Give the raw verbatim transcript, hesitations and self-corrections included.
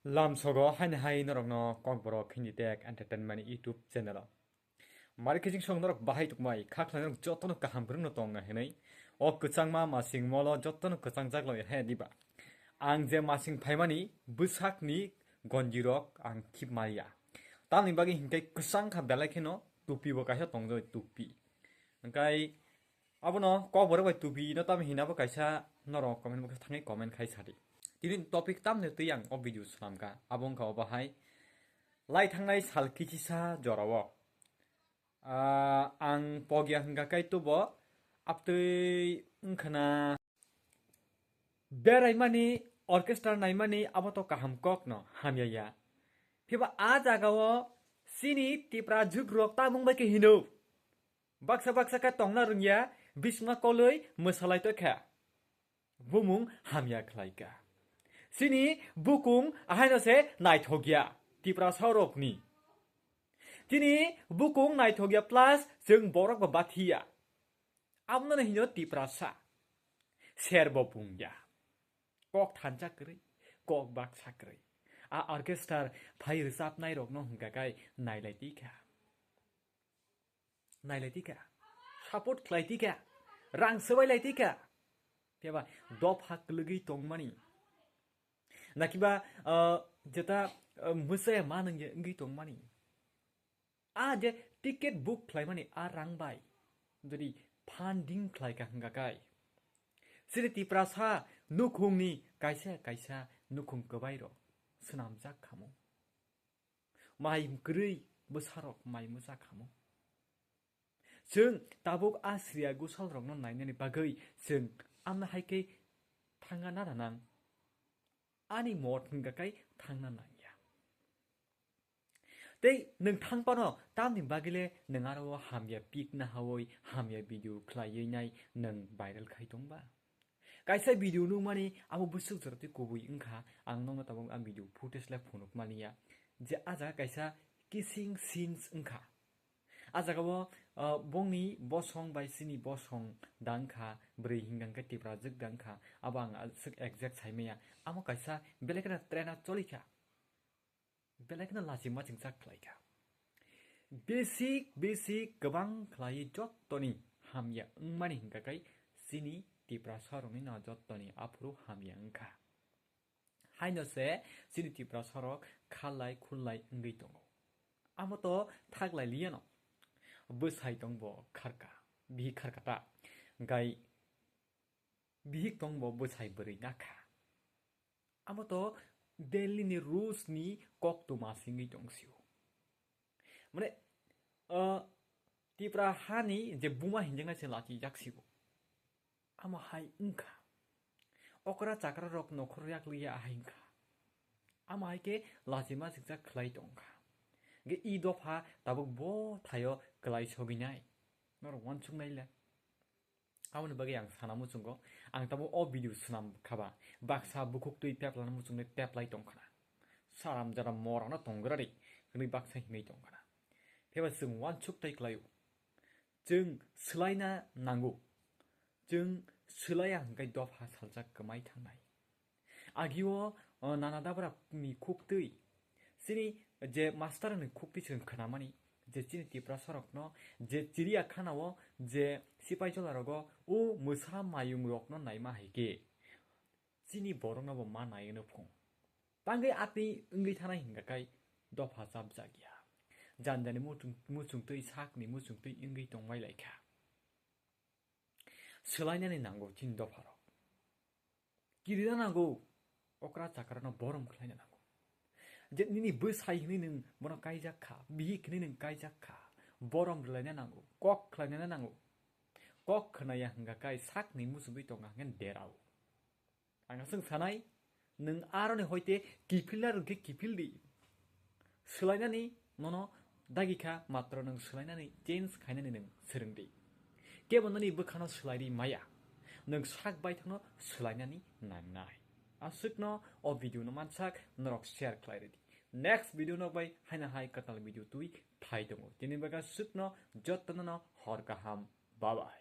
Lamsogo haini hai norokno Kokborok Hindi Tech Entertainment YouTube channel o. Mari kijing song norok bahai tukmai, kha khlai norok jotono kaham kwrwngno tong na hinwi. O kwchangma masing molo jotono kwchang jak loi he diba. Ang je masing phaimani bwsakni gonjirok ang khip maya. Tamni bagwi hinkhe kwchang kha belai kheno tupi bo kaisa tongjoi tupi. Hingkai abono Kokborok bai tupi no tam hinabo kaisa norok comment box thangwi comment khai sadi. Tini topic tamni twi ang o video swnamkha. Abo wngkha obo hai lai thangnai sal kichisa jorao. Ah, ang pogya hingka kai tubo abtwi wngkhana. Beraimani, orchestra naimani abo to kaham kokno hamya ya. Phiba a jagao chini Tipra jukrok tamung bai khe hino. Baksa baksa khe tongna rwngya, bisingma kolwi mwsalai tokha. Bumung hamya khlaika. Chini bukung ahaino se naithokya Tiprasa rokni. Chini bukung naithokya plus chwng borok bo bathiya. Abono hino Tiprasa. Ser bo bungya. Kok thansa kwrwi, kok baksa kwrwi. A orchestra phai rwchapnai rokno hwnkha kai nailai tikha. Nailai tikha. Support khlai tikha. Rang swbai lai tikha. Phiya ba dopha kwlwgwi tongmani. Nakiba, ah, jeta, ah, mwsaya ma nangya wngwi tongmani. A je ticket book khlaimani a rang bai jodi funding khlai ka hwnkha kai. Chini Tiprasa nukhungni kaisa kaisa nukhung kwbai rok swnamjak khamu. Mai kwrwi bwsarok mai mwchak khamu. Chwng tabuk a sriya gusal rokno nainani bagwi chwng amna hai khe thangna nana nang. Ani mot hwnkha kai thangna nangya. Tei nwng thang phano tamni bagwi le nwng aro o hamya pik na hawi hamya video khlaiwi nai nwng viral khai tong ba? Kaisa video nukmani abo bwswk jora twi kubui wngkha, ang nokno tabuk a video footage le phunuk maliya je a jaga kaisa kissing scenes wngkha. A jaga o, ah, bongni bosong bai chini bosong dang kha, bwrwi hingka hwnkhe Tiprajwk dang kha, abo ang aswk exact sai maya. Amo kaisa belai kheno trend o choli kha. Belai kheno lachima chwngchak khlai kha. Basic, basic kwbang khlaiwi jottoni hamya wngmani hwnkha khe chini Tiprasa rokni no jottoni aphuru hamya wngkha. Haino se chini Tiprasa rok khalai khulai wngwi tongo. Amo to thaklai liyano. Bwsai tongbo kharka, bihik kharka ta. Gai bihik tongbo bwsai bwrwi nakha. Amo to Delhi ni rules ni koktwma singwi tongsio. Mane, ah, Tipra hani je buma hinjaknai se lachijak sibo. Amo hai wngkha. Okra chakra rok nokhor yak liya ahai wngkha. Amo hai khe lachima sikjak khlai tongkha. Ge i dopha tabuk bo thaio kwlai sogwi nai. Norok uansuk nai le. Aboni bagwi ang sana muchungo, ang tabuk o video swnam khaba, baksa bukhuk twi peplana muchungwi peplai tongkhana. Saram jaram morano tonggra ri, hwnwi baksa himwi tongkhana. Phiba chwng uansuk tai khlaio. Chwng swlaina nango. Chwng swlaiya hwnkhe dopha saljak kwmai thangnai. Agio, o, nana dabra ni khuktwi. Chini je master ni khuktwi chwng khnamani, je chini Tiprasa rokno, je chiriya khana o, je sipai jola rogo, o mwsa mayung rokno naima hai khe. Chini borokno bo ma nai wngno phung. Tangwi atwi wngwi thanai hingka kai dopha chapjak ya. Janjani muchung, muchungtwi sakni muchungtwi wngwi tongmai lai kha. Swlainani nango chini dopharok. Kirina nango, okra chakrano borom khlaina nango. Je nini bwsai hwnwi nwng bono kaijak kha, bihik hwnwi nwng kaijak kha, borom rwlaina nango, kok khlainani nango. Kok khnaya hwnkha kai sakni muchungwi tonga hwnkhe derao. Ang aswk sanai, nwng aroni hoite kiphilna rwngkhe kiphil di. Swlainani nono dagi kha, matro nwng swlainani change khainani nwng swrwng di. Kebo nini bwkhano swlai ri maya, nwng sak baithangno swlainani nangnai. Aswkno o video no mansak norok share khlai rwdi. Next video no bai haina hai kwtal video twi phai tongo. Tini bagwi aswkno jotono no hor kaham. Bye bye.